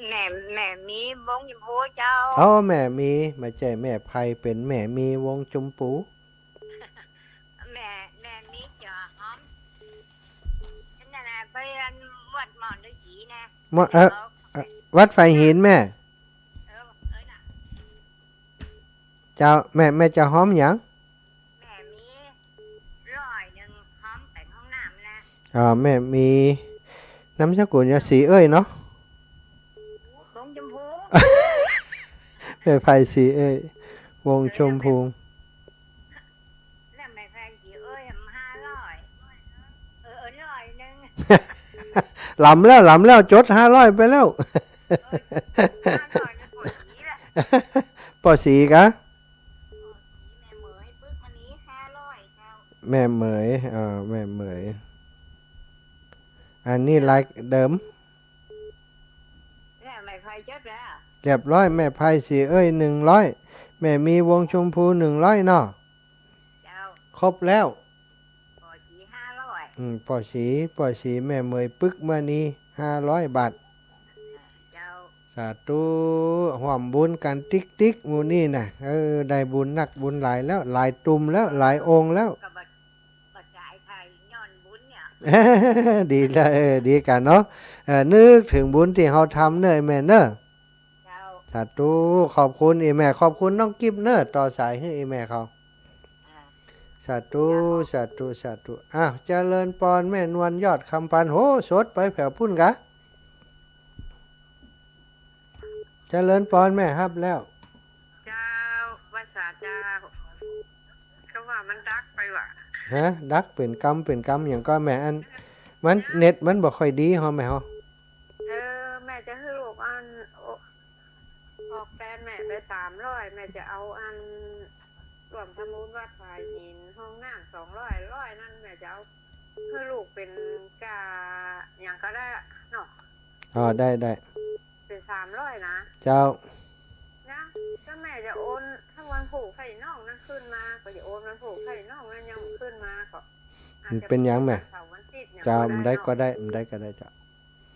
แม่ แม่มีวงชมพูเจ้า อ๋อ แม่มี บ่ใจ้แม่ไพ เป๋นแม่มีวงชมพู แม่ แม่มีจ๋าหอม นั่นน่ะ ไปอันวัดหม่อนฤๅษีนะ วัด เอ่อ เอ่อ วัดฝายหินแม่ เออ เออน่ะ เจ้า แม่ แม่จะหอมหยัง แม่มีร้อยนึ่ง หอมแป๋งห้องน้ำนะ อ่า แม่มี นามสกุลจะศรีเอ้ยเนาะ วงชมพู แม่ไพศรีเอ้ย วงชมพู แล้วแม่ไพศรีเอ้ย ห้าร้อย เออ เออ ร้อยนึ่ง หลำแล้ว หลำแล้ว จดห้าร้อยไปแล้ว เออ ห้าร้อย นี่ปอศรีแหละ ปอศรีกะ ปอศรี แม่เหมย ปึ๊กมณี ห้าร้อยเจ้า แม่เหมย เอ่อ แม่เหมย อันนี้ลายเดิม เนี่ย แม่ไพจดแล้ว เรียบร้อย แม่ไพศรีเอ้ย หนึ่งร้อย แม่มีวงชมพู หนึ่งร้อยเนาะ เจ้า ครบแล้ว ปอศรี ห้าร้อย อืม ปอศรี ปอศรี แม่เหมย ปึ๊กมณี ห้าร้อยบาท เจ้า สาธุ ฮ่วมบุญกั๋นติ๊กๆ หมู่นี้น่ะ เออ ได้บุญนักบุญหลายแล้ว หลายตุ่มแล้ว หลายองค์แล้ว ก็บ่ บ่จ่ายใครย้อนบุญเนี่ย ดีแล้ว เออ ดีกั๋นเนาะ เออ นึกเถิงบุญตี้เฮาทำเนาะ แม่เนาะ เจ้า สาธุ ขอบคุณอี่แม่ ขอบคุณน้องกิฟต์เนาะ ต่อสายหื้ออี่แม่เขา อ่า สาธุ สาธุ สาธุ อ้าว เจริญปอนแม่นวลยอดคำพันธ์ โห สดไปแผวปุ้นกะ เจริญปอนแม่ฮับแล้ว เจ้า ว่าสาเจ้า ก็ว่ามันดักไปว่ะ ฮะ ดักเป๋นกำเป๋นกำหยังก็แม่ อัน มัน เน็ตมันบ่ค่อยดีฮอแม่ฮอ เออ แม่จะหื้อลูกอัน โอ ออกแตนแม่ไปสามร้อย แม่จะเอาอัน ร่วมทำบุญวัดฝายหิน ห้องน้ำสองร้อย ร้อยนั้นแม่จะเอาหื้อลูกเป๋นก้าหยังก็ได้เนาะ อ๋อ ได้ ได้ เป๋นสามร้อยนะ เจ้า นะ ถ้าแม่จะโอน ถ้าวันพูกใค่น้องนั้นขึ้นมา ก็จะโอนวันพูกใค่น้องนั้นยังบ่ขึ้นมาก็ มันเป๋นหยังแม่ อาจจะเป๋นวันเสาร์วันอาทิตย์เนี่ย เจ้า ก็ได้ มันได้ เนาะ ก็ได้ มันได้ก็ได้เจ้า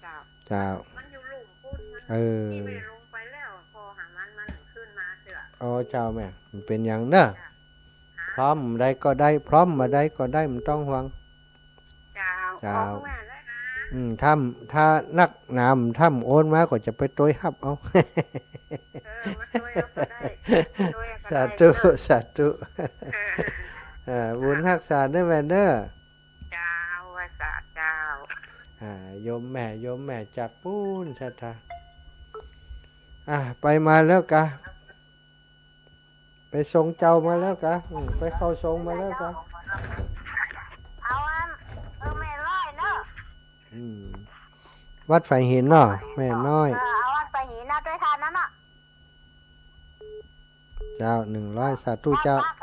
เจ้า เจ้า มันอยู่ลุ่มปู๊น มัน เออ ตี้แม่ลงไปแล้ว โทรหามัน มันขึ้นมาเตื้อ อ๋อ เจ้าแม่ มันเป๋นหยังเน้อ เจ้า พร้อมบ่าใดก็ได้ พร้อมบ่าใดก็ได้ บ่ต้องห่วง เจ้า เจ้า ขอบคุณแม่ด้วยนะ อืม ถ้า ถ้านักหนา ถ้าโอนมาก็จะไปตวยฮับเอา เออ มาตวยเอาก็ได้ ตวยเอาก็ได้ สาธุ เนาะ สาธุ เออ อ่า บุญฮักษาเน้อแม่เน้อ เจ้า ว่าสาเจ้า อ่า โยมแม่ โยมแม่จากปู๊นศรัทธา อ่า ไปมาแล้วกา ไปส่งเจ้ามาแล้วกา อืม ไปเข้าส่งมาแล้วกา เอาอัน เออ แม่น้อยเนาะ อืม วัดฝายหินเนาะ แม่น้อย เออ เอาวัดฝายหินนะ ตวยทานนั้นน่ะ เจ้า หนึ่งร้อย สาธุเจ้า ครับ